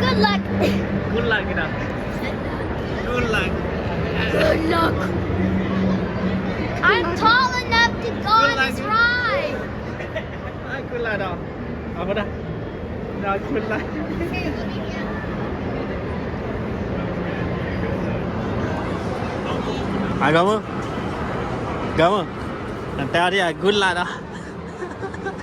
Good luck. Good luck. Good luck. Good luck. I'm tall enough to go on this ride. Good luck ဒီး အဝဲဒၣ် ဒီး good luck. အဂၤမုၢ် ဂၤမုၢ် နတဲအီၤဒ်အံၤ good luck ဒီး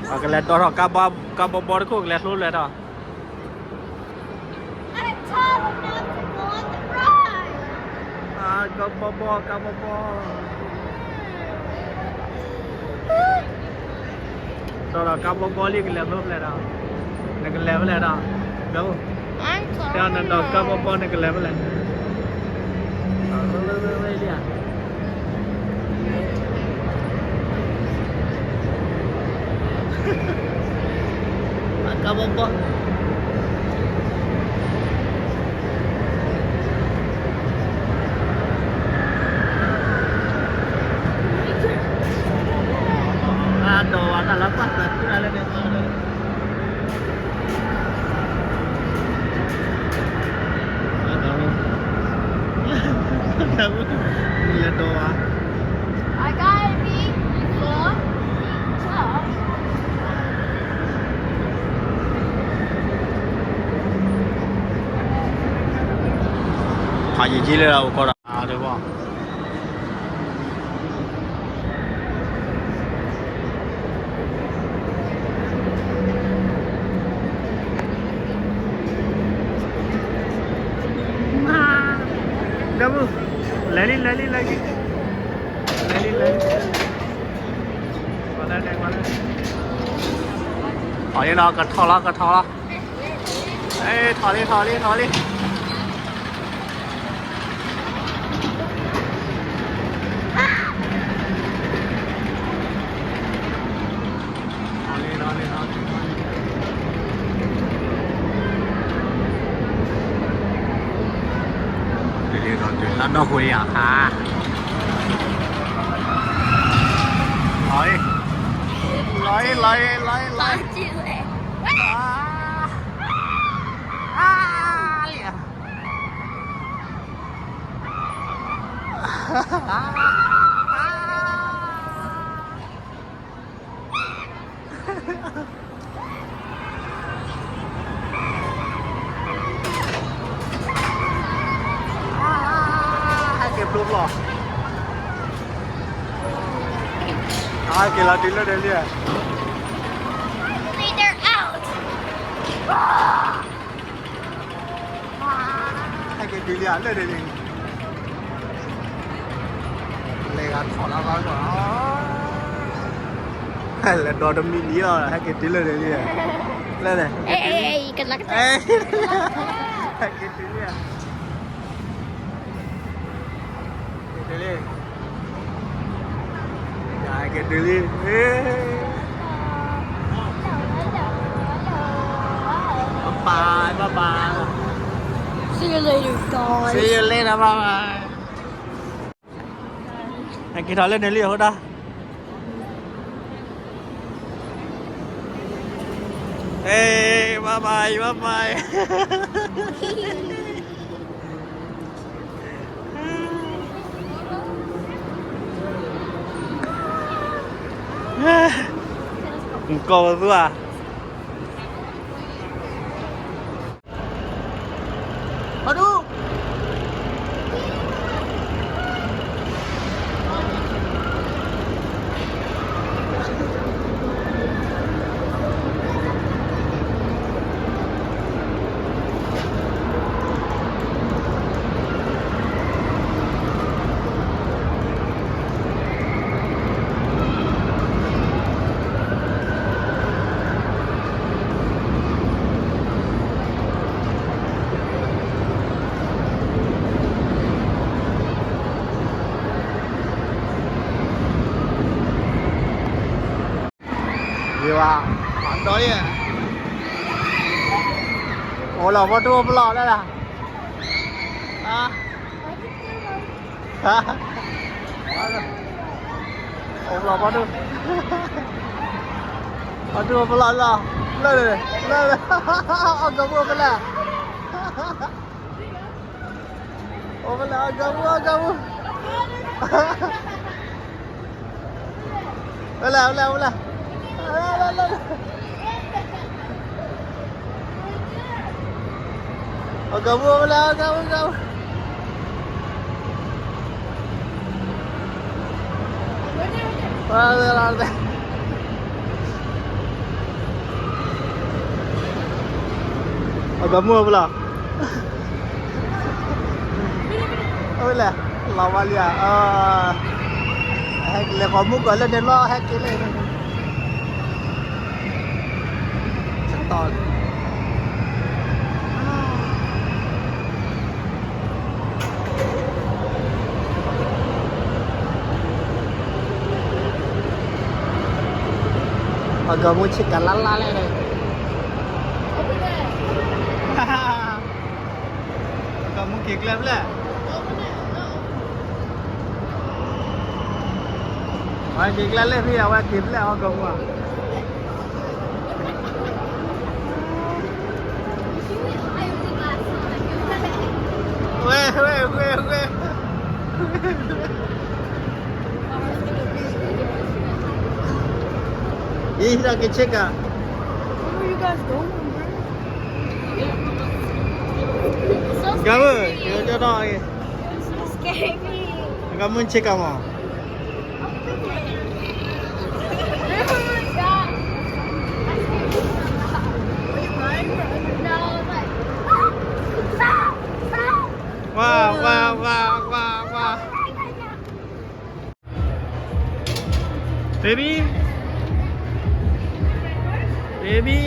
အကလဲၤဒိးထီၣ် ကါဘီဘီတခိၣ် ကလဲၤဖျိလဲၤဒီး I'm tall enough to go on the ride. ကါဘီဘီ ကါဘီဘီ ဒီးဒီးကါဘီဘီလံ ကလဲၤဖျိဖျဲးဒီး နကလဲၤဖဲလဲၣ်ဒီး ဒီး I'm tall enough. တဲနဒီးကါဘီဘီ နကလဲၤဖဲလဲၣ် ကါဘီဘီ အဒိးဝဲတၢ်လၢပၢ်သးခုရၤလၢန့ၣ် လဲၤဒိးဝဲ I got a big four. ဖးယံာ်က့လၢအိၣ်ကီးဒီး အါတဘီ ဒီပုၢ် လဲၤလံ လဲၤလံ လဲၤလံ လဲၤလံ လဲၤလံ အီၤလံနီၤ ကထီၣ်လီၤ ကထီၣ်လီၤ ထီၣ်လံ ထီၣ်လံ ထီၣ်လံ ထီၣ်လံ လီၤဒီး လီၤဒီး လီၤဒီး လီၤဒီး လီၤဒီး လီၤဒီး လီၤဒီး လီၤဒီး အါ အါ လံ ဟဲက့ၤဖျိဖျိ ဟဲက့ၤလီၤတုၤလၢဒဲးလံ They're out. ဟဲက့ၤတုၤလံ လၢဒဲးလံ လဲၤဂၤထီၣ်လၢဘၣ်ကီး လဲၤဒီးတမံၤနံၤလီၤ ဟဲက့ၤတုၤလၢဒဲးလံ လၢဒဲး ဟဲက့ၤတုၤလံ က့ၤတုၤလံ က့ၤတုၤလံ ဟဲ Hello, hello, hello. Bye, bye, bye. See you later, guys. See you later, bye, bye. ဟဲက့ၤထီၣ်လၢန့ၣ်လံအဃိဒၣ်. Hey, bye, bye, bye, bye. နကိးပသူဧါ. ယဝၤ, ဒီးယဲ, အိၣ်လီၤဘီတူၢ်အိၣ်ပလီၢ်လၢလၢ်, အိၣ်လီၤဘီတူၢ်, ဘီတူၢ်အိၣ်ပလီၢ်လၢ, လၢလၢ, လၢလၢ, အီၣ်ကမူၣ်အိၣ်ပလၢ် အိၣ်မလၢ အကမူၣ် အကမူၣ်, ဝဲလၢ ဝဲလၢ ဝဲလၢ, အကမူၣ် ဝဲလၢ အကမူၣ် ကမူၣ်, ဝဲလၢ အကမူၣ်ပလီၢ်, အဝဲလဲၣ်, လီၤဝါလံဧါ, ဟဲက့ၤလဲၤဃီၤမူကီၢ်လၢန့ၣ်လီၤ ဟဲက့ၤလဲၣ်, ဆတီၢ်လံ အကမူၣ်ဆ့ကၤလၢ်လၢ်လဲၣ်န့ၣ်, အကမူၣ်က့ၤကျဲဖျဲၣ်, အဝဲက့ၤကျဲလၢဖဲအဝဲက့ၤဖျဲၣ်အီကမူၣ်ဧါ. ဝဲ ဝဲ ဝဲ ဝဲ, အံၤ ဟံးဒီးက့ၤဆ့ကၤ, ကမူၣ် က့ၤကၠီထီၣ်အံၤ, ကမူၣ်ဆ့ကၤမး. Wow, wow, wow, wow, wow. Baby? Baby?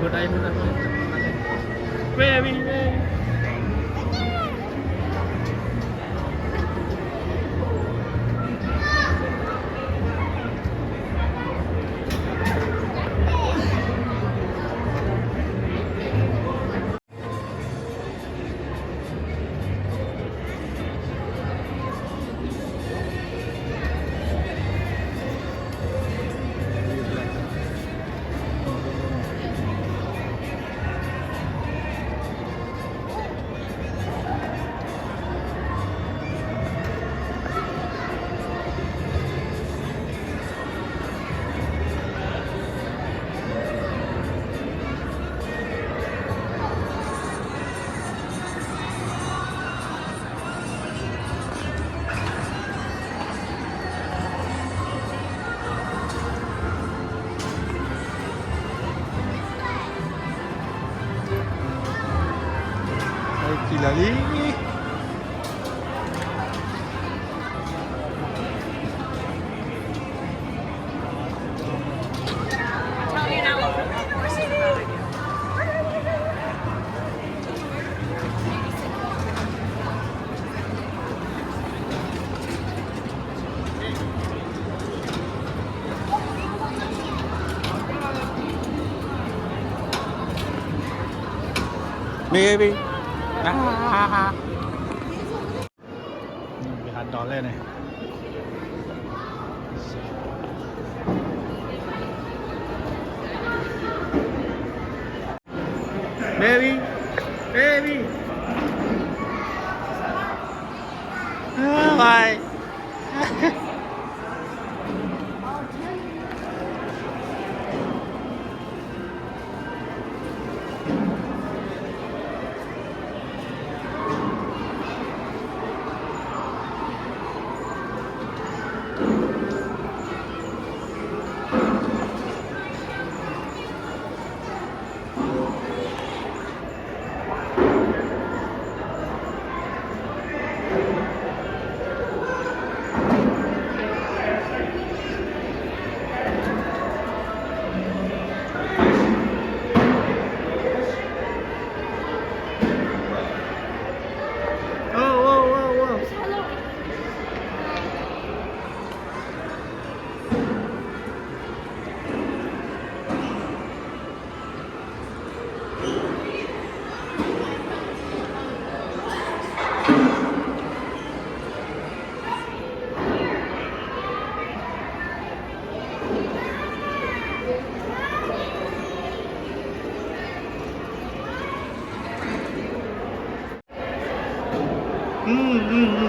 ကံလီၤလံ. Baby. ဟးဒိးလဲၣ်န့ၣ်. Baby, baby. Oh my.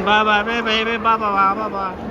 ဘၣ်ဘၣ် ဘၣ်ဘၣ် ဘၣ်ဘၣ် ဘၣ်ဘၣ်.